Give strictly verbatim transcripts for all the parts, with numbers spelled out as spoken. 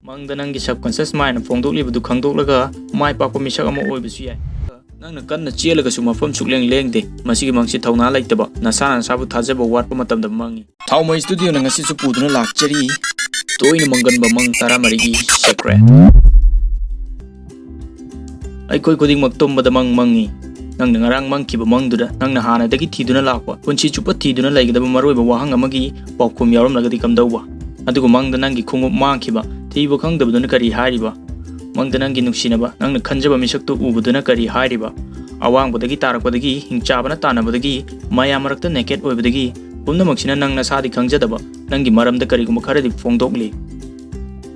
ꯃꯪꯗ ꯅꯪꯒꯤ subconscious mindꯅ ꯐꯣꯡꯗꯣꯛꯂꯤꯕꯗꯨ ꯈꯪꯗꯣꯛꯂꯒ ꯃꯥꯏ ꯄꯥꯛꯄ ꯃꯤꯁꯛ ꯑꯃ ꯑꯣꯏꯕꯁꯨ ꯌꯥꯏ꯫ ꯅꯪꯅ ꯀꯟꯅ ꯆꯦꯜꯂꯒꯁꯨ ꯃꯐꯝ ꯁꯨꯛꯂꯦꯡ ꯂꯦꯡꯗꯦ꯫ ꯃꯁꯤꯒꯤ ꯃꯪꯁꯤ ꯊꯧꯅꯥ ꯂꯩꯇꯕ, ꯅꯁꯥꯅ ꯅꯁꯥꯕꯨ ꯊꯥꯖꯕ ꯋꯥꯠꯄ ꯃꯇꯝꯗ ꯃꯪꯉꯤ꯫ ꯊꯥꯎꯃꯩ Studioꯅ ꯉꯁꯤꯁꯨ ꯄꯨꯗꯨꯅ ꯂꯥꯛꯆꯔꯤ ꯇꯣꯏꯅ ꯃꯪꯒꯟꯕ ꯃꯪ ꯇꯔꯥꯃꯔꯤꯒꯤ secret꯫ ꯑꯩꯈꯣꯏ ꯈꯨꯗꯤꯡꯃꯛ ꯇꯨꯝꯕꯗ ꯃꯪ ꯃꯪꯉꯤ꯫ ꯅꯪꯅ ꯉꯔꯥꯡ ꯃꯪꯈꯤꯕ ꯃꯪꯗꯨꯗ ꯅꯪꯅ ꯍꯥꯟꯅꯗꯒꯤ ꯊꯤꯗꯨꯅ ꯂꯥꯛꯄ, ꯄꯨꯟꯁꯤ ꯆꯨꯞꯄ ꯊꯤꯗꯨꯅ ꯂꯩꯒꯗꯕ ꯃꯔꯨꯑꯣꯏꯕ ꯋꯥꯍꯪ ꯑꯃꯒꯤ ꯄꯥꯎꯈꯨꯝ ꯌꯥꯎꯔꯝꯂꯒꯗꯤ ꯀꯝꯗꯧꯕ? ꯑꯗꯨꯒ ꯃꯪꯗ ꯅꯪꯒꯤ ꯈꯣꯡꯎꯞ ꯃꯥꯡꯈꯤꯕ, ꯊꯤꯕ ꯈꯪꯗꯕꯗꯨꯅ ꯀꯔꯤ ꯍꯥꯏꯔꯤꯕ? ꯃꯪꯗ ꯅꯪꯒꯤ ꯅꯨꯡꯁꯤꯅꯕ, ꯅꯪꯅ ꯈꯟꯖꯕ ꯃꯤꯁꯛꯇꯨ ꯎꯕꯗꯨꯅ ꯀꯔꯤ ꯍꯥꯏꯔꯤꯕ? ꯑꯋꯥꯡꯕꯗꯒꯤ ꯇꯥꯔꯛꯄꯗꯒꯤ, ꯍꯤꯡꯆꯥꯕꯅ ꯇꯥꯟꯅꯕꯗꯒꯤ, ꯃꯌꯥꯝ ꯃꯔꯛꯇ naked ꯑꯣꯏꯕꯗꯒꯤ, ꯄꯨꯝꯅꯃꯛꯁꯤꯅ ꯅꯪ ꯅꯁꯥꯗꯤ ꯈꯪꯖꯗꯕ, ꯅꯪꯒꯤ ꯃꯔꯝꯗ ꯀꯔꯤꯒꯨꯝꯕ ꯈꯔꯗꯤ ꯐꯣꯡꯗꯣꯛꯂꯤ꯫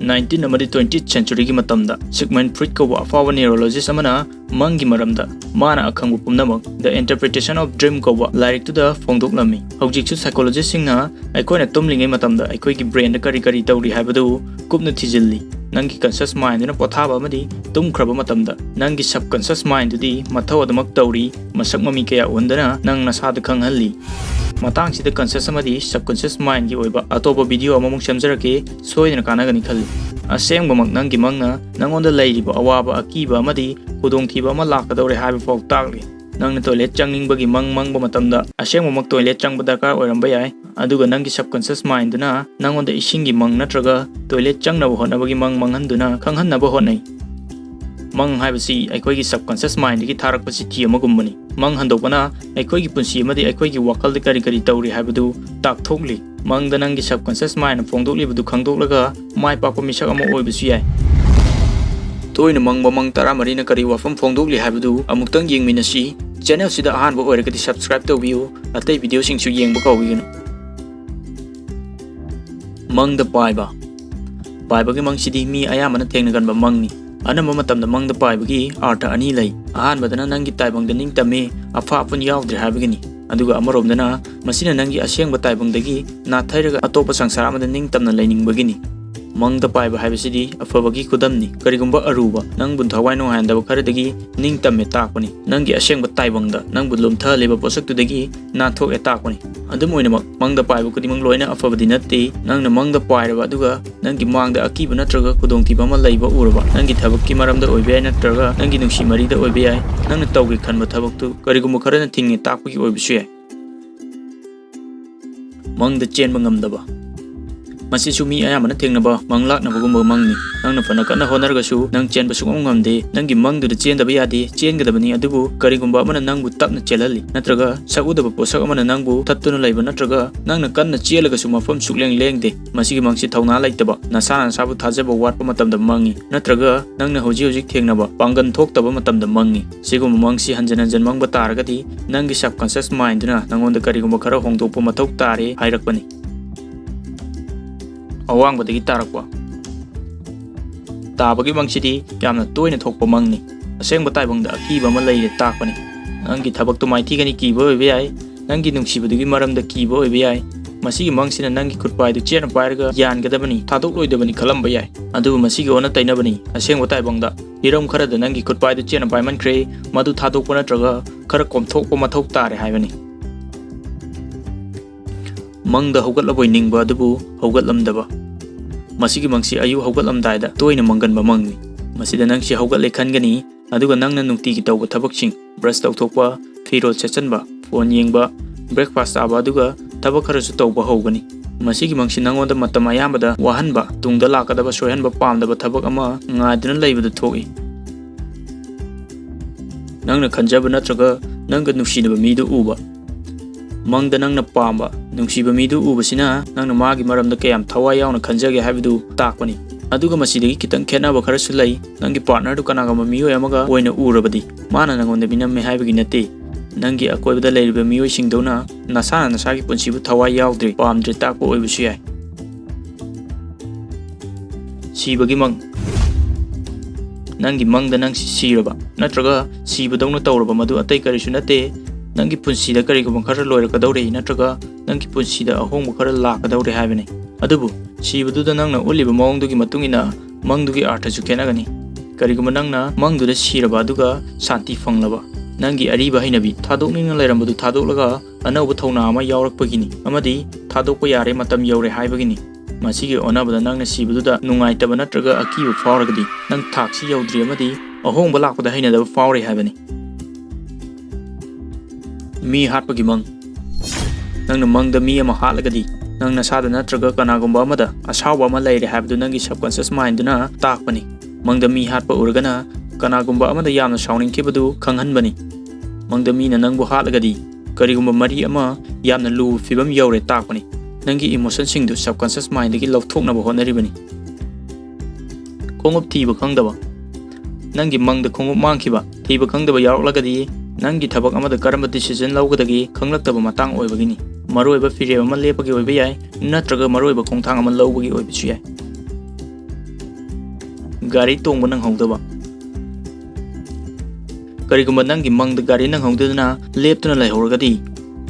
Nineteenth ꯑꯃꯗꯤ twentieth centuryꯒꯤ ꯃꯇꯝꯗ Sigmund Freud ꯀꯧꯕ ꯑꯐꯥꯎꯕ neurologist ꯑꯃꯅ ꯃꯪꯒꯤ ꯃꯔꯝꯗ ꯃꯥꯅ ꯑꯈꯪꯕ ꯄꯨꯝꯅꯃꯛ The Interpretation of Dream ꯀꯧꯕ ꯂꯥꯏꯔꯤꯛꯇꯨꯗ ꯐꯣꯡꯗꯣꯛꯂꯝꯃꯤ꯫ ꯍꯧꯖꯤꯛꯁꯨ psychologistꯁꯤꯡꯅ ꯑꯩꯈꯣꯏꯅ ꯇꯨꯝꯂꯤꯉꯩ ꯃꯇꯝꯗ ꯑꯩꯈꯣꯏꯒꯤ brainꯗ ꯀꯔꯤ ꯀꯔꯤ ꯇꯧꯔꯤ ꯍꯥꯏꯕꯗꯨ ꯀꯨꯞꯅ ꯊꯤꯖꯤꯜꯂꯤ꯫ ꯅꯪꯒꯤ conscious mindꯗꯨꯅ ꯄꯣꯊꯥꯕ ꯑꯃꯗꯤ ꯇꯨꯝꯈ꯭ꯔꯕ ꯃꯇꯝꯗ ꯅꯪꯒꯤ subconscious mindꯗꯨꯗꯤ ꯃꯊꯧ ꯑꯗꯨꯃꯛ ꯇꯧꯔꯤ, ꯃꯁꯛ ꯃꯃꯤ ꯀꯌꯥ ꯎꯍꯟꯗꯅ ꯅꯪ ꯅꯁꯥꯗ ꯈꯪꯍꯜꯂꯤ꯫ ꯃꯇꯥꯡꯁꯤꯗ conscious ꯑꯃꯗꯤ subconscious mindꯒꯤ ꯑꯣꯏꯕ ꯑꯇꯣꯞꯄ video ꯑꯃꯃꯨꯛ ꯁꯦꯝꯖꯔꯛꯀꯦ, ꯁꯣꯏꯗꯅ ꯀꯥꯟꯅꯒꯅꯤ ꯈꯜꯂꯤ꯫ ꯑꯁꯦꯡꯕꯃꯛ ꯅꯪꯒꯤ ꯃꯪꯅ ꯅꯪꯉꯣꯟꯗ ꯂꯩꯔꯤꯕ ꯑꯋꯥꯕ, ꯑꯀꯤꯕ ꯑꯃꯗꯤ ꯈꯨꯗꯣꯡꯊꯤꯕ ꯑꯃ ꯂꯥꯛꯀꯗꯧꯔꯦ ꯍꯥꯏꯕ ꯐꯥꯎ ꯇꯥꯛꯂꯤ꯫ ꯅꯪꯅ toilet ꯆꯪꯅꯤꯡꯕꯒꯤ ꯃꯪ ꯃꯪꯕ ꯃꯇꯝꯗ ꯑꯁꯦꯡꯕꯃꯛ toilet ꯆꯪꯕ ꯗꯔꯀꯥꯔ ꯑꯣꯏꯔꯝꯕ ꯌꯥꯏ, ꯑꯗꯨꯒ ꯅꯪꯒꯤ subconscious mindꯗꯨꯅ ꯅꯪꯉꯣꯟꯗ ꯏꯁꯤꯡꯒꯤ ꯃꯪ ꯅꯠꯇ꯭ꯔꯒ toilet ꯆꯪꯅꯕ ꯍꯣꯠꯅꯕꯒꯤ ꯃꯪ ꯃꯪꯍꯟꯗꯨꯅ ꯈꯪꯍꯟꯅꯕ ꯍꯣꯠꯅꯩ꯫ ꯃꯪ ꯍꯥꯏꯕꯁꯤ ꯑꯩꯈꯣꯏꯒꯤ subconscious mindꯗꯒꯤ ꯊꯥꯔꯛꯄ ꯆꯤꯊꯤ ꯑꯃꯒꯨꯝꯕꯅꯤ꯫ ꯃꯪ ꯍꯟꯗꯣꯛꯄꯅ ꯑꯩꯈꯣꯏꯒꯤ ꯄꯨꯟꯁꯤ ꯑꯃꯗꯤ ꯑꯩꯈꯣꯏꯒꯤ ꯋꯥꯈꯜꯗ ꯀꯔꯤ ꯀꯔꯤ ꯇꯧꯔꯤ ꯍꯥꯏꯕꯗꯨ ꯇꯥꯛꯊꯣꯛꯂꯤ꯫ ꯃꯪꯗ ꯅꯪꯒꯤ subconscious mindꯅ ꯐꯣꯡꯗꯣꯛꯂꯤꯕꯗꯨ ꯈꯪꯗꯣꯛꯂꯒ ꯃꯥꯏ ꯄꯥꯛꯄ ꯃꯤꯁꯛ ꯑꯃ ꯑꯣꯏꯕꯁꯨ ꯌꯥꯏ꯫ ꯇꯣꯏꯅ ꯃꯪꯕ ꯃꯪ ꯇꯔꯥꯃꯔꯤꯅ ꯀꯔꯤ ꯋꯥꯐꯝ ꯐꯣꯡꯗꯣꯛꯂꯤ ꯍꯥꯏꯕꯗꯨ ꯑꯃꯨꯛꯇꯪ ꯌꯦꯡꯃꯤꯟꯅꯁꯤ꯫ Channelꯁꯤꯗ ꯑꯍꯥꯟꯕ ꯑꯣꯏꯔꯒꯗꯤ subscribe ꯇꯧꯕꯤꯌꯨ, ꯑꯇꯩ videoꯁꯤꯡꯁꯨ ꯌꯦꯡꯕ ꯀꯥꯎꯕꯤꯒꯅꯨ꯫ ꯃꯪꯗ ꯄꯥꯏꯕ꯫ ꯄꯥꯏꯕꯒꯤ ꯃꯪꯁꯤꯗꯤ ꯃꯤ ꯑꯌꯥꯝꯕꯅ ꯊꯦꯡꯅꯒꯟꯕ ꯃꯪꯅꯤ꯫ ꯑꯅꯝꯕ ꯃꯇꯝꯗ ꯃꯪꯗ ꯄꯥꯏꯕꯒꯤ ꯑꯔꯊ ꯑꯅꯤ ꯂꯩ꯫ ꯑꯍꯥꯟꯕꯗꯅ ꯅꯪꯒꯤ ꯇꯥꯏꯕꯪꯗ ꯅꯤꯡꯇꯝꯃꯤ, ꯑꯐ ꯑꯄꯨꯟ ꯌꯥꯎꯗ꯭ꯔꯦ ꯍꯥꯏꯕꯒꯤꯅꯤ꯫ ꯑꯗꯨꯒ ꯑꯃꯔꯣꯝꯗꯅ ꯃꯁꯤꯅ ꯅꯪꯒꯤ ꯑꯁꯦꯡꯕ ꯇꯥꯏꯕꯪꯗꯒꯤ ꯅꯥꯊꯩꯔꯒ ꯑꯇꯣꯞꯄ ꯁꯪꯁꯥꯔ ꯑꯃꯗ ꯅꯤꯡꯇꯝꯅ ꯂꯩꯅꯤꯡꯕꯒꯤꯅꯤ꯫ ꯃꯪꯗ ꯄꯥꯏꯕ ꯍꯥꯏꯕꯁꯤꯗꯤ ꯑꯐꯕꯒꯤ ꯈꯨꯗꯝꯅꯤ꯫ ꯀꯔꯤꯒꯨꯝꯕ ꯑꯔꯨꯕ, ꯅꯪꯕꯨ ꯊꯋꯥꯏ ꯅꯨꯡꯉꯥꯏꯍꯟꯗꯕ ꯈꯔꯗꯒꯤ ꯅꯤꯡꯇꯝꯃꯦ ꯇꯥꯛꯄꯅꯤ꯫ ꯅꯪꯒꯤ ꯑꯁꯦꯡꯕ ꯇꯥꯏꯕꯪꯗ ꯅꯪꯕꯨ ꯂꯨꯝꯊꯍꯜꯂꯤꯕ ꯄꯣꯠꯁꯛꯇꯨꯗꯒꯤ ꯅꯥꯟꯊꯣꯛꯑꯦ ꯇꯥꯛꯄꯅꯤ꯫ ꯑꯗꯨꯝ ꯑꯣꯏꯅꯃꯛ, ꯃꯪꯗ ꯄꯥꯏꯕ ꯈꯨꯗꯤꯡꯃꯛ ꯂꯣꯏꯅ ꯑꯐꯕꯗꯤ ꯅꯠꯇꯦ꯫ ꯅꯪꯅ ꯃꯪꯗ ꯄꯥꯏꯔꯕ ꯑꯗꯨꯒ ꯅꯪꯒꯤ ꯃꯥꯡꯗ ꯑꯀꯤꯕ ꯅꯠꯇ꯭ꯔꯒ ꯈꯨꯗꯣꯡꯊꯤꯕ ꯑꯃ ꯂꯩꯕ ꯎꯔꯕ, ꯅꯪꯒꯤ ꯊꯕꯛꯀꯤ ꯃꯔꯝꯗ ꯑꯣꯏꯕ ꯌꯥꯏ, ꯅꯠꯇ꯭ꯔꯒ ꯅꯪꯒꯤ ꯅꯨꯡꯁꯤ ꯃꯔꯤꯗ ꯑꯣꯏꯕ ꯌꯥꯏ, ꯅꯪꯅ ꯇꯧꯒꯦ ꯈꯟꯕ ꯊꯕꯛꯇꯨ ꯀꯔꯤꯒꯨꯝꯕ ꯈꯔꯅ ꯊꯤꯡꯉꯦ ꯇꯥꯛꯄꯒꯤ ꯑꯣꯏꯕꯁꯨ ꯌꯥꯏ꯫ ꯃꯪꯗ ꯆꯦꯟꯕ ꯉꯝꯗꯕ꯫ ꯃꯁꯤꯁꯨ ꯃꯤ ꯑꯌꯥꯝꯕꯅ ꯊꯦꯡꯅꯕ ꯃꯪꯂꯥꯛꯅꯕꯒꯨꯝꯕ ꯃꯪꯅꯤ꯫ ꯅꯪꯅ ꯐꯅ ꯀꯟꯅ ꯍꯣꯠꯅꯔꯒꯁꯨ ꯅꯪ ꯆꯦꯟꯕ ꯁꯨꯡꯉꯝ ꯉꯝꯗꯦ꯫ ꯅꯪꯒꯤ ꯃꯪꯗꯨꯗ ꯆꯦꯟꯗꯕ ꯌꯥꯗꯦ, ꯆꯦꯟꯒꯗꯕꯅꯤ꯫ ꯑꯗꯨꯕꯨ ꯀꯔꯤꯒꯨꯝꯕ ꯑꯃꯅ ꯅꯪꯕꯨ ꯇꯞꯅ ꯆꯦꯜꯍꯜꯂꯤ, ꯅꯠꯇ꯭ꯔꯒ ꯁꯛ ꯎꯗꯕ ꯄꯣꯠꯁꯛ ꯑꯃꯅ ꯅꯪꯕꯨ ꯊꯠꯇꯨꯅ ꯂꯩꯕ, ꯅꯠꯇ꯭ꯔꯒ ꯅꯪꯅ ꯀꯟꯅ ꯆꯦꯜꯂꯒꯁꯨ ꯃꯐꯝ ꯁꯨꯛꯂꯦꯡ ꯂꯦꯡꯗꯦ꯫ ꯃꯁꯤꯒꯤ ꯃꯪꯁꯤ ꯊꯧꯅꯥ ꯂꯩꯇꯕ, ꯅꯁꯥꯅ ꯅꯁꯥꯕꯨ ꯊꯥꯖꯕ ꯋꯥꯠꯄ ꯃꯇꯝꯗ ꯃꯪꯉꯤ, ꯅꯠꯇ꯭ꯔꯒ ꯅꯪꯅ ꯍꯧꯖꯤꯛ ꯍꯧꯖꯤꯛ ꯊꯦꯡꯅꯕ ꯄꯥꯡꯒꯜ ꯊꯣꯛꯇꯕ ꯃꯇꯝꯗ ꯃꯪꯉꯤ꯫ ꯁꯤꯒꯨꯝꯕ ꯃꯪꯁꯤ ꯍꯟꯖꯤꯟ ꯍꯟꯖꯤꯟ ꯃꯪꯕ ꯇꯥꯔꯒꯗꯤ ꯅꯪꯒꯤ subconscious mindꯗꯨꯅ ꯅꯪꯉꯣꯟꯗ ꯀꯔꯤꯒꯨꯝꯕ ꯈꯔ ꯍꯣꯡꯗꯣꯛꯄ ꯃꯊꯧ ꯇꯥꯔꯦ ꯍꯥꯏꯔꯛꯄꯅꯤ꯫ ꯑꯋꯥꯡꯕꯗꯒꯤ ꯇꯥꯔꯛꯄ꯫ ꯇꯥꯕꯒꯤ ꯃꯪꯁꯤꯗꯤ ꯌꯥꯝꯅ ꯇꯣꯏꯅ ꯊꯣꯛꯄ ꯃꯪꯅꯤ꯫ ꯑꯁꯦꯡꯕ ꯇꯥꯏꯕꯪꯗ ꯑꯀꯤꯕ ꯑꯃ ꯂꯩꯔꯦ ꯇꯥꯛꯄꯅꯤ꯫ ꯅꯪꯒꯤ ꯊꯕꯛꯇꯨ ꯃꯥꯏꯊꯤꯒꯅꯤ ꯀꯤꯕ ꯑꯣꯏꯕ ꯌꯥꯏ, ꯅꯪꯒꯤ ꯅꯨꯡꯁꯤꯕꯗꯨꯒꯤ ꯃꯔꯝꯗ ꯀꯤꯕ ꯑꯣꯏꯕ ꯌꯥꯏ꯫ ꯃꯁꯤꯒꯤ ꯃꯪꯁꯤꯅ ꯅꯪꯒꯤ ꯈꯨꯠꯄꯥꯏꯗꯨ ꯆꯦꯠꯅ ꯄꯥꯏꯔꯒ ꯌꯥꯟꯒꯗꯕꯅꯤ, ꯊꯥꯗꯣꯛꯂꯣꯏꯗꯕꯅꯤ ꯈꯜꯂꯝꯕ ꯌꯥꯏ꯫ ꯑꯗꯨꯕꯨ ꯃꯁꯤꯒꯤ ꯑꯣꯟꯅ ꯇꯩꯅꯕꯅꯤ꯫ ꯑꯁꯦꯡꯕ ꯇꯥꯏꯕꯪꯗ ꯍꯤꯔꯝ ꯈꯔꯗ ꯅꯪꯒꯤ ꯈꯨꯠꯄꯥꯏꯗꯨ ꯆꯦꯠꯅ ꯄꯥꯏꯃꯟꯈ꯭ꯔꯦ, ꯃꯗꯨ ꯊꯥꯗꯣꯛꯄ ꯅꯠꯇ꯭ꯔꯒ ꯈꯔ ꯀꯣꯝꯊꯣꯛꯄ ꯃꯊꯧ ꯇꯥꯔꯦ ꯍꯥꯏꯕꯅꯤ꯫ ꯃꯪꯗ ꯍꯧꯒꯠꯂꯕꯣꯏ ꯅꯤꯡꯕ ꯑꯗꯨꯕꯨ ꯍꯧꯒꯠꯂꯝꯗꯕ꯫ ꯃꯁꯤꯒꯤ ꯃꯪꯁꯤ ꯑꯌꯨꯛ ꯍꯧꯒꯠꯂꯝꯗꯥꯏꯗ ꯇꯣꯏꯅ ꯃꯪꯒꯟꯕ ꯃꯪꯅꯤ꯫ ꯃꯁꯤꯗ ꯅꯪꯁꯤ ꯍꯧꯒꯠꯂꯦ ꯈꯟꯒꯅꯤ, ꯑꯗꯨꯒ ꯅꯪꯅ ꯅꯨꯡꯇꯤꯒꯤ ꯇꯧꯕ ꯊꯕꯛꯁꯤꯡ, brush ꯇꯧꯊꯣꯛꯄ, ꯐꯤꯔꯣꯜ ꯁꯦꯠꯆꯟꯕ, phone ꯌꯦꯡꯕ, breakfast ꯆꯥꯕ, ꯑꯗꯨꯒ ꯊꯕꯛ ꯈꯔꯁꯨ ꯇꯧꯕ ꯍꯧꯒꯅꯤ꯫ ꯃꯁꯤꯒꯤ ꯃꯪꯁꯤ ꯅꯪꯉꯣꯟꯗ ꯃꯇꯝ ꯑꯌꯥꯝꯕꯗ ꯋꯥꯍꯟꯕ, ꯇꯨꯡꯗ ꯂꯥꯛꯀꯗꯕ ꯁꯣꯏꯍꯟꯕ ꯄꯥꯝꯗꯕ ꯊꯕꯛ ꯑꯃ ꯉꯥꯏꯗꯨꯅ ꯂꯩꯕꯗꯨ ꯊꯣꯛꯏ꯫ ꯅꯪꯅ ꯈꯟꯖꯕ ꯅꯠꯇ꯭ꯔꯒ ꯅꯪꯒ ꯅꯨꯡꯁꯤꯅꯕ ꯃꯤꯗꯨ ꯎꯕ꯫ ꯃꯪꯗ ꯅꯪꯅ ꯄꯥꯝꯕ, ꯅꯨꯡꯁꯤꯕ ꯃꯤꯗꯨ ꯎꯕꯁꯤꯅ ꯅꯪꯅ ꯃꯥꯒꯤ ꯃꯔꯝꯗ ꯀꯌꯥꯝ ꯊꯋꯥꯏ ꯌꯥꯎꯅ ꯈꯟꯖꯒꯦ ꯍꯥꯏꯕꯗꯨ ꯇꯥꯛꯄꯅꯤ꯫ ꯑꯗꯨꯒ ꯃꯁꯤꯗꯒꯤ ꯈꯤꯇꯪ ꯈꯦꯠꯅꯕ ꯈꯔꯁꯨ ꯂꯩ꯫ ꯅꯪꯒꯤ partnerꯗꯨ ꯀꯅꯥꯒꯨꯝꯕ ꯃꯤꯑꯣꯏ ꯑꯃꯒ ꯑꯣꯏꯅ ꯎꯔꯕꯗꯤ, ꯃꯥꯅ ꯅꯪꯉꯣꯟꯗ ꯃꯤꯅꯝꯃꯦ ꯍꯥꯏꯕꯒꯤ ꯅꯠꯇꯦ꯫ ꯅꯪꯒꯤ ꯑꯀꯣꯏꯕꯗ ꯂꯩꯔꯤꯕ ꯃꯤꯑꯣꯏꯁꯤꯡꯗꯧꯅ ꯅꯁꯥꯅ ꯅꯁꯥꯒꯤ ꯄꯨꯟꯁꯤꯕꯨ ꯊꯋꯥꯏ ꯌꯥꯎꯗ꯭ꯔꯦ, ꯄꯥꯝꯗ꯭ꯔꯦ ꯇꯥꯛꯄ ꯑꯣꯏꯕꯁꯨ ꯌꯥꯏ꯫ ꯁꯤꯕꯒꯤ ꯃꯪ꯫ ꯅꯪꯒꯤ ꯃꯪꯗ ꯅꯪ ꯁꯤꯔꯕ ꯅꯠꯇ꯭ꯔꯒ ꯁꯤꯕꯗꯧꯅ ꯇꯧꯔꯕ, ꯃꯗꯨ ꯑꯇꯩ ꯀꯔꯤꯁꯨ ꯅꯠꯇꯦ꯫ ꯅꯪꯒꯤ ꯄꯨꯟꯁꯤꯗ ꯀꯔꯤꯒꯨꯝꯕ ꯈꯔ ꯂꯣꯏꯔꯛꯀꯗꯧꯔꯦ ꯅꯠꯇ꯭ꯔꯒ ꯅꯪꯒꯤ ꯄꯨꯟꯁꯤꯗ ꯑꯍꯣꯡꯕ ꯈꯔ ꯂꯥꯛꯀꯗꯧꯔꯦ ꯍꯥꯏꯕꯅꯤ꯫ ꯑꯗꯨꯕꯨ ꯁꯤꯕꯗꯨꯗ ꯅꯪꯅ ꯎꯠꯂꯤꯕ ꯃꯑꯣꯡꯗꯨꯒꯤ ꯃꯇꯨꯡ ꯏꯟꯅ ꯃꯪꯗꯨꯒꯤ ꯑꯥꯔꯊꯁꯨ ꯈꯦꯠꯅꯒꯅꯤ꯫ ꯀꯔꯤꯒꯨꯝꯕ ꯅꯪꯅ ꯃꯪꯗꯨꯗ ꯁꯤꯔꯕ ꯑꯗꯨꯒ ꯁꯥꯟꯇꯤ ꯐꯪꯂꯕ, ꯅꯪꯒꯤ ꯑꯔꯤꯕ ꯍꯩꯅꯕꯤ ꯊꯥꯗꯣꯛꯅꯤꯡꯅ ꯂꯩꯔꯝꯕꯗꯨ ꯊꯥꯗꯣꯛꯂꯒ ꯑꯅꯧꯕ ꯊꯧꯅꯥ ꯑꯃ ꯌꯥꯎꯔꯛꯄꯒꯤꯅꯤ ꯑꯃꯗꯤ ꯊꯥꯗꯣꯛꯄ ꯌꯥꯔꯦ, ꯃꯇꯝ ꯌꯧꯔꯦ ꯍꯥꯏꯕꯒꯤꯅꯤ꯫ ꯃꯁꯤꯒꯤ ꯑꯣꯟꯅꯕꯗ ꯅꯪꯅ ꯁꯤꯕꯗꯨꯗ ꯅꯨꯡꯉꯥꯏꯇꯕ ꯅꯠꯇ꯭ꯔꯒ ꯑꯀꯤꯕ ꯐꯥꯎꯔꯒꯗꯤ ꯅꯪ ꯊꯥꯛꯁꯤ ꯌꯧꯗ꯭ꯔꯤ ꯑꯃꯗꯤ ꯑꯍꯣꯡꯕ ꯂꯥꯛꯄꯗ ꯍꯩꯅꯗꯕ ꯐꯥꯎꯔꯦ ꯍꯥꯏꯕꯅꯤ꯫ ꯃꯤ ꯍꯥꯠꯄꯒꯤ ꯃꯪ꯫ ꯅꯪꯅ ꯃꯪꯗ ꯃꯤ ꯑꯃ ꯍꯥꯠꯂꯒꯗꯤ ꯅꯪ ꯅꯁꯥꯗ ꯅꯠꯇ꯭ꯔꯒ ꯀꯅꯥꯒꯨꯝꯕ ꯑꯃꯗ ꯑꯁꯥꯎꯕ ꯑꯃ ꯂꯩꯔꯦ ꯍꯥꯏꯕꯗꯨ ꯅꯪꯒꯤ subconscious mindꯗꯨꯅ ꯇꯥꯛꯄꯅꯤ꯫ ꯃꯪꯗ ꯃꯤ ꯍꯥꯠꯄ ꯎꯔꯒꯅ ꯀꯅꯥꯒꯨꯝꯕ ꯑꯃꯗ ꯌꯥꯝꯅ ꯁꯥꯎꯅꯤꯡꯈꯤꯕꯗꯨ ꯈꯪꯍꯟꯕꯅꯤ꯫ ꯃꯪꯗ ꯃꯤꯅ ꯅꯪꯕꯨ ꯍꯥꯠꯂꯒꯗꯤ ꯀꯔꯤꯒꯨꯝꯕ ꯃꯔꯤ ꯑꯃ ꯌꯥꯝꯅ ꯂꯨꯕ ꯐꯤꯕꯝ ꯌꯧꯔꯦ ꯇꯥꯛꯄꯅꯤ꯫ ꯅꯪꯒꯤ emotionꯁꯤꯡꯗꯨ subconscious mindꯗꯒꯤ ꯂꯧꯊꯣꯛꯅꯕ ꯍꯣꯠꯅꯔꯤꯕꯅꯤ꯫ ꯈꯣꯡꯎꯞ ꯊꯤꯕ ꯈꯪꯗꯕ꯫ ꯅꯪꯒꯤ ꯃꯪꯗ ꯈꯣꯡꯎꯞ ꯃꯥꯡꯈꯤꯕ ꯊꯤꯕ ꯈꯪꯗꯕ ꯌꯥꯎꯔꯛꯂꯒꯗꯤ ꯅꯪꯒꯤ ꯊꯕꯛ ꯑꯃꯗ ꯀꯔꯝꯕ decision ꯂꯧꯒꯗꯒꯦ ꯈꯪꯂꯛꯇꯕ ꯃꯇꯥꯡ ꯑꯣꯏꯕꯒꯤꯅꯤ꯫ ꯃꯔꯨꯑꯣꯏꯕ ꯐꯤꯔꯦꯞ ꯑꯃ ꯂꯦꯞꯄꯒꯤ ꯑꯣꯏꯕ ꯌꯥꯏ, ꯅꯠꯇ꯭ꯔꯒ ꯃꯔꯨꯑꯣꯏꯕ ꯈꯣꯡꯊꯥꯡ ꯑꯃ ꯂꯧꯕꯒꯤ ꯑꯣꯏꯕꯁꯨ ꯌꯥꯏ꯫ ꯒꯥꯔꯤ ꯇꯣꯡꯕ ꯅꯪꯍꯧꯗꯕ꯫ ꯀꯔꯤꯒꯨꯝꯕ ꯅꯪꯒꯤ ꯃꯪꯗ ꯒꯥꯔꯤ ꯅꯪꯍꯧꯗꯗꯨꯅ ꯂꯦꯞꯇꯨꯅ ꯂꯩꯍꯧꯔꯒꯗꯤ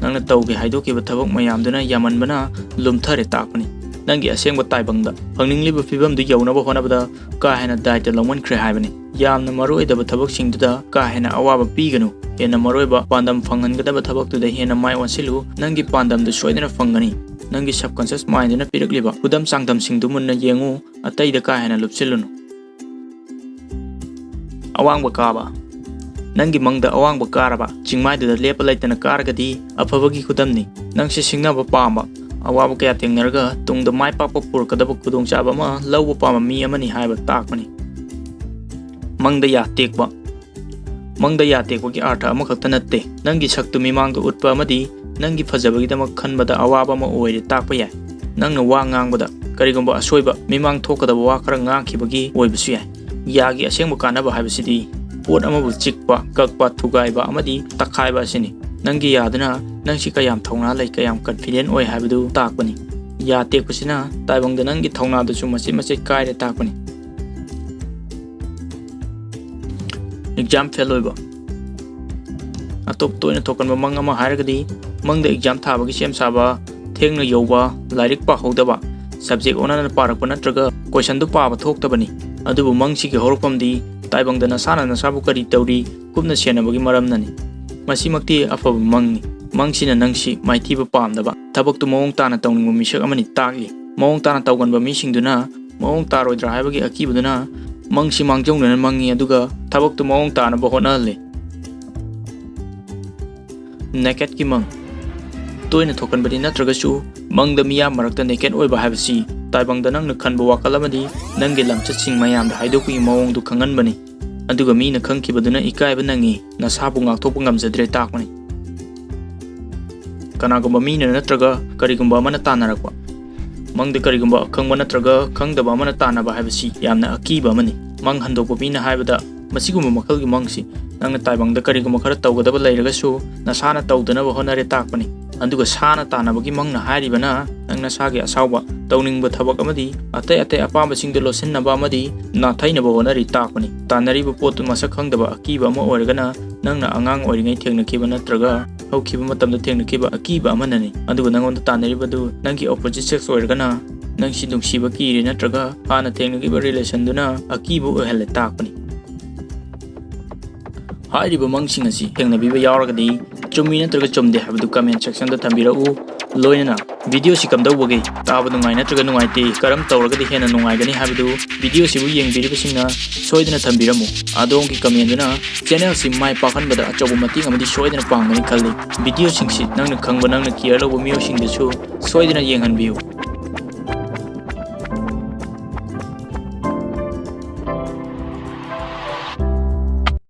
ꯅꯪꯅ ꯇꯧꯒꯦ ꯍꯥꯏꯗꯣꯛꯈꯤꯕ ꯊꯕꯛ ꯃꯌꯥꯝꯗꯨꯅ ꯌꯥꯝꯃꯟꯕꯅ ꯂꯨꯝꯊꯔꯦ ꯇꯥꯛꯄꯅꯤ꯫ ꯅꯪꯒꯤ ꯑꯁꯦꯡꯕ ꯇꯥꯏꯕꯪꯗ ꯐꯪꯅꯤꯡꯂꯤꯕ ꯐꯤꯕꯝꯗꯨ ꯌꯧꯅꯕ ꯍꯣꯠꯅꯕꯗ ꯀꯥ ꯍꯦꯟꯅ ꯗꯥꯏꯇ ꯂꯧꯃꯟꯈ꯭ꯔꯦ ꯍꯥꯏꯕꯅꯤ꯫ ꯌꯥꯝꯅ ꯃꯔꯨꯑꯣꯏꯗꯕ ꯊꯕꯛꯁꯤꯡꯗꯨꯗ ꯀꯥ ꯍꯦꯟꯅ ꯑꯋꯥꯕ ꯄꯤꯒꯅꯨ꯫ ꯍꯦꯟꯅ ꯃꯔꯨꯑꯣꯏꯕ ꯄꯥꯟꯗꯝ ꯐꯪꯍꯟꯒꯗꯕ ꯊꯕꯛꯇꯨꯗ ꯍꯦꯟꯅ ꯃꯥꯏ ꯑꯣꯟꯁꯤꯜꯂꯨ꯫ ꯅꯪꯒꯤ ꯄꯥꯟꯗꯝꯗꯨ ꯁꯣꯏꯗꯅ ꯐꯪꯒꯅꯤ꯫ ꯅꯪꯒꯤ subconscious mindꯗꯨꯅ ꯄꯤꯔꯛꯂꯤꯕ ꯈꯨꯗꯝ ꯆꯥꯡꯗꯝꯁꯤꯡꯗꯨ ꯃꯨꯟꯅ ꯌꯦꯡꯉꯨ꯫ ꯑꯇꯩꯗ ꯀꯥ ꯍꯦꯟꯅ ꯂꯨꯞꯁꯤꯜꯂꯨꯅꯨ꯫ ꯑꯋꯥꯡꯕ ꯀꯥꯕ꯫ ꯅꯪꯒꯤ ꯃꯪꯗ ꯑꯋꯥꯡꯕ ꯀꯥꯔꯕ, ꯆꯤꯡꯃꯥꯏꯗꯨꯗ ꯂꯦꯞꯄ ꯂꯩꯇꯅ ꯀꯥꯔꯒꯗꯤ ꯑꯐꯕꯒꯤ ꯈꯨꯗꯝꯅꯤ꯫ ꯅꯪꯁꯤ ꯁꯤꯡꯅꯕ ꯄꯥꯝꯕ, ꯑꯋꯥꯕ ꯀꯌꯥ ꯊꯦꯡꯅꯔꯒ ꯇꯨꯡꯗ ꯃꯥꯏ ꯄꯥꯛꯄ ꯄꯨꯔꯛꯀꯗꯕ ꯈꯨꯗꯣꯡꯆꯥꯕ ꯑꯃ ꯂꯧꯕ ꯄꯥꯝꯕ ꯃꯤ ꯑꯃꯅꯤ ꯍꯥꯏꯕ ꯇꯥꯛꯄꯅꯤ꯫ ꯃꯪꯗ ꯌꯥ ꯇꯦꯛꯄ꯫ ꯃꯪꯗ ꯌꯥ ꯇꯦꯛꯄꯒꯤ ꯑꯥꯔꯊ ꯑꯃꯈꯛꯇ ꯅꯠꯇꯦ, ꯅꯪꯒꯤ ꯁꯛꯇꯨ ꯃꯤꯃꯥꯡꯗ ꯎꯠꯄ ꯑꯃꯗꯤ ꯅꯪꯒꯤ ꯐꯖꯕꯒꯤꯗꯃꯛ ꯈꯟꯕꯗ ꯑꯋꯥꯕ ꯑꯃ ꯑꯣꯏꯔꯦ ꯇꯥꯛꯄ ꯌꯥꯏ꯫ ꯅꯪꯅ ꯋꯥ ꯉꯥꯡꯕꯗ ꯀꯔꯤꯒꯨꯝꯕ ꯑꯁꯣꯏꯕ, ꯃꯤꯃꯥꯡ ꯊꯣꯛꯀꯗꯕ ꯋꯥ ꯈꯔ ꯉꯥꯡꯈꯤꯕꯒꯤ ꯑꯣꯏꯕꯁꯨ ꯌꯥꯏ꯫ ꯌꯥꯒꯤ ꯑꯁꯦꯡꯕ ꯀꯥꯟꯅꯕ ꯍꯥꯏꯕꯁꯤꯗꯤ ꯄꯣꯠ ꯑꯃꯕꯨ ꯆꯤꯛꯄ, ꯀꯛꯄ, ꯊꯨꯒꯥꯏꯕ ꯑꯃꯗꯤ ꯇꯛꯈꯥꯏꯕ ꯑꯁꯤꯅꯤ꯫ ꯅꯪꯒꯤ ꯌꯥꯗꯨꯅ ꯅꯪꯁꯤ ꯀꯌꯥꯝ ꯊꯧꯅꯥ ꯂꯩ, ꯀꯌꯥꯝ confident ꯑꯣꯏ ꯍꯥꯏꯕꯗꯨ ꯇꯥꯛꯄꯅꯤ꯫ ꯌꯥ ꯇꯦꯛꯄꯁꯤꯅ ꯇꯥꯏꯕꯪꯗ ꯅꯪꯒꯤ ꯊꯧꯅꯥꯗꯨꯁꯨ ꯃꯆꯦꯠ ꯃꯆꯦꯠ ꯀꯥꯏꯔꯦ ꯇꯥꯛꯄꯅꯤ꯫ Exam fail ꯑꯣꯏꯕ꯫ ꯑꯇꯣꯞ ꯇꯣꯏꯅ ꯊꯣꯛꯀꯟꯕ ꯃꯪ ꯑꯃ ꯍꯥꯏꯔꯒꯗꯤ ꯃꯪꯗ exam ꯊꯥꯕꯒꯤ ꯁꯦꯝ ꯁꯥꯕ, ꯊꯦꯡꯅ ꯌꯧꯕ, ꯂꯥꯏꯔꯤꯛ ꯄꯥꯍꯧꯗꯕ, subject ꯑꯣꯟꯅꯅ ꯄꯥꯔꯛꯄ ꯅꯠꯇ꯭ꯔꯒ questionꯗꯨ ꯄꯥꯕ ꯊꯣꯛꯇꯕꯅꯤ꯫ ꯑꯗꯨꯕꯨ ꯃꯪꯁꯤꯒꯤ ꯍꯧꯔꯛꯐꯝꯗꯤ ꯇꯥꯏꯕꯪꯗ ꯅꯁꯥꯅ ꯅꯁꯥꯕꯨ ꯀꯔꯤ ꯇꯧꯔꯤ, ꯀꯨꯞꯅ ꯁꯦꯟꯅꯕꯒꯤ ꯃꯔꯝꯅꯅꯤ꯫ ꯃꯁꯤꯃꯛꯇꯤ ꯑꯐꯕ ꯃꯪꯅꯤ꯫ ꯃꯪꯁꯤꯅ ꯅꯪꯁꯤ ꯃꯥꯏꯊꯤꯕ ꯄꯥꯝꯗꯕ, ꯊꯕꯛꯇꯨ ꯃꯑꯣꯡ ꯇꯥꯅ ꯇꯧꯅꯤꯡꯕ ꯃꯤꯁꯛ ꯑꯃꯅꯤ ꯇꯥꯛꯂꯤ꯫ ꯃꯑꯣꯡ ꯇꯥꯅ ꯇꯧꯒꯟꯕ ꯃꯤꯁꯤꯡꯗꯨꯅ ꯃꯑꯣꯡ ꯇꯥꯔꯣꯏꯗ꯭ꯔꯥ ꯍꯥꯏꯕꯒꯤ ꯑꯀꯤꯕꯗꯨꯅ ꯃꯪꯁꯤ ꯃꯥꯡꯖꯧꯅꯅ ꯃꯪꯉꯤ, ꯑꯗꯨꯒ ꯊꯕꯛꯇꯨ ꯃꯑꯣꯡ ꯇꯥꯅꯕ ꯍꯣꯠꯅꯍꯜꯂꯤ꯫ Nakedꯀꯤ ꯃꯪ꯫ ꯇꯣꯏꯅ ꯊꯣꯛꯀꯟꯕꯗꯤ ꯅꯠꯇ꯭ꯔꯒꯁꯨ, ꯃꯪꯗ ꯃꯤꯌꯥꯝ ꯃꯔꯛꯇ naked ꯑꯣꯏꯕ ꯍꯥꯏꯕꯁꯤ ꯇꯥꯏꯕꯪꯗ ꯅꯪꯅ ꯈꯟꯕ ꯋꯥꯈꯜ ꯑꯃꯗꯤ ꯅꯪꯒꯤ ꯂꯝꯆꯠꯁꯤꯡ ꯃꯌꯥꯝꯗ ꯍꯥꯏꯗꯣꯛꯄꯒꯤ ꯃꯑꯣꯡꯗꯨ ꯈꯪꯍꯟꯕꯅꯤ꯫ ꯑꯗꯨꯒ ꯃꯤꯅ ꯈꯪꯈꯤꯕꯗꯨꯅ ꯏꯀꯥꯏꯕ ꯅꯪꯉꯤ, ꯅꯁꯥꯕꯨ ꯉꯥꯛꯊꯣꯛꯄ ꯉꯝꯖꯗ꯭ꯔꯦ ꯇꯥꯛꯄꯅꯤ꯫ ꯀꯅꯥꯒꯨꯝꯕ ꯃꯤꯅ ꯅꯠꯇ꯭ꯔꯒ ꯀꯔꯤꯒꯨꯝꯕ ꯑꯃꯅ ꯇꯥꯟꯅꯔꯛꯄ꯫ ꯃꯪꯗ ꯀꯔꯤꯒꯨꯝꯕ ꯑꯈꯪꯕ ꯅꯠꯇ꯭ꯔꯒ ꯈꯪꯗꯕ ꯑꯃꯅ ꯇꯥꯟꯅꯕ ꯍꯥꯏꯕꯁꯤ ꯌꯥꯝꯅ ꯑꯀꯤꯕ ꯑꯃꯅꯤ꯫ ꯃꯪ ꯍꯟꯗꯣꯛꯄ ꯃꯤꯅ ꯍꯥꯏꯕꯗ, ꯃꯁꯤꯒꯨꯝꯕ ꯃꯈꯜꯒꯤ ꯃꯪꯁꯤ ꯅꯪꯅ ꯇꯥꯏꯕꯪꯗ ꯀꯔꯤꯒꯨꯝꯕ ꯈꯔ ꯇꯧꯒꯗꯕ ꯂꯩꯔꯒꯁꯨ ꯅꯁꯥꯅ ꯇꯧꯗꯅꯕ ꯍꯣꯠꯅꯔꯦ ꯇꯥꯛꯄꯅꯤ꯫ ꯑꯗꯨꯒ ꯁꯥꯅ ꯇꯥꯟꯅꯕꯒꯤ ꯃꯪꯅ ꯍꯥꯏꯔꯤꯕꯅ ꯅꯪ ꯅꯁꯥꯒꯤ ꯑꯁꯥꯎꯕ, ꯇꯧꯅꯤꯡꯕ ꯊꯕꯛ ꯑꯃꯗꯤ ꯑꯇꯩ ꯑꯇꯩ ꯑꯄꯥꯝꯕꯁꯤꯡꯗꯨ ꯂꯣꯠꯁꯤꯟꯅꯕ ꯑꯃꯗꯤ ꯅꯥꯊꯩꯅꯕ ꯍꯣꯠꯅꯔꯤ ꯇꯥꯛꯄꯅꯤ꯫ ꯇꯥꯟꯅꯔꯤꯕ ꯄꯣꯠꯇꯨ ꯃꯁꯛ ꯈꯪꯗꯕ ꯑꯀꯤꯕ ꯑꯃ ꯑꯣꯏꯔꯒꯅ ꯅꯪꯅ ꯑꯉꯥꯡ ꯑꯣꯏꯔꯤꯉꯩ ꯊꯦꯡꯅꯈꯤꯕ ꯅꯠꯇ꯭ꯔꯒ ꯍꯧꯈꯤꯕ ꯃꯇꯝꯗ ꯊꯦꯡꯅꯈꯤꯕ ꯑꯀꯤꯕ ꯑꯃꯅꯅꯤ꯫ ꯑꯗꯨꯒ ꯅꯪꯉꯣꯟꯗ ꯇꯥꯟꯅꯔꯤꯕꯗꯨ ꯅꯪꯒꯤ opposite sex ꯑꯣꯏꯔꯒꯅ ꯅꯪꯁꯤ ꯅꯨꯡꯁꯤꯕ ꯀꯤꯔꯦ ꯅꯠꯇ꯭ꯔꯒ ꯍꯥꯟꯅ ꯊꯦꯡꯅꯈꯤꯕ relationꯗꯨꯅ ꯑꯀꯤꯕ ꯑꯣꯏꯍꯜꯂꯦ ꯇꯥꯛꯄꯅꯤ꯫ ꯍꯥꯏꯔꯤꯕ ꯃꯪꯁꯤꯡ ꯑꯁꯤ ꯊꯦꯡꯅꯕꯤꯕ ꯌꯥꯎꯔꯒꯗꯤ ꯆꯨꯝꯃꯤ ꯅꯠꯇ꯭ꯔꯒ ꯆꯨꯝꯗꯦ ꯍꯥꯏꯕꯗꯨ comment sectionꯗ ꯊꯝꯕꯤꯔꯛꯎ꯫ ꯂꯣꯏꯅꯅ videoꯁꯤ ꯀꯝꯗꯧꯕꯒꯦ? ꯇꯥꯕ ꯅꯨꯡꯉꯥꯏ ꯅꯠꯇ꯭ꯔꯒ ꯅꯨꯡꯉꯥꯏꯇꯦ? ꯀꯔꯝ ꯇꯧꯔꯒꯗꯤ ꯍꯦꯟꯅ ꯅꯨꯡꯉꯥꯏꯒꯅꯤ ꯍꯥꯏꯕꯗꯨ videoꯁꯤꯕꯨ ꯌꯦꯡꯕꯤꯔꯤꯕꯁꯤꯡꯅ ꯁꯣꯏꯗꯅ ꯊꯝꯕꯤꯔꯝꯃꯨ꯫ ꯑꯗꯣꯝꯒꯤ commentꯗꯨꯅ channelꯁꯤ ꯃꯥꯏ ꯄꯥꯛꯍꯟꯕꯗ ꯑꯆꯧꯕ ꯃꯇꯦꯡ ꯑꯃꯗꯤ ꯁꯣꯏꯗꯅ ꯄꯥꯡꯒꯅꯤ ꯈꯜꯂꯤ꯫ Videoꯁꯤꯡꯁꯤ ꯅꯪꯅ ꯈꯪꯕ, ꯅꯪꯅ care ꯂꯧꯕ ꯃꯤꯑꯣꯏꯁꯤꯡꯗꯁꯨ ꯁꯣꯏꯗꯅ ꯌꯦꯡꯍꯟꯕꯤꯌꯨ꯫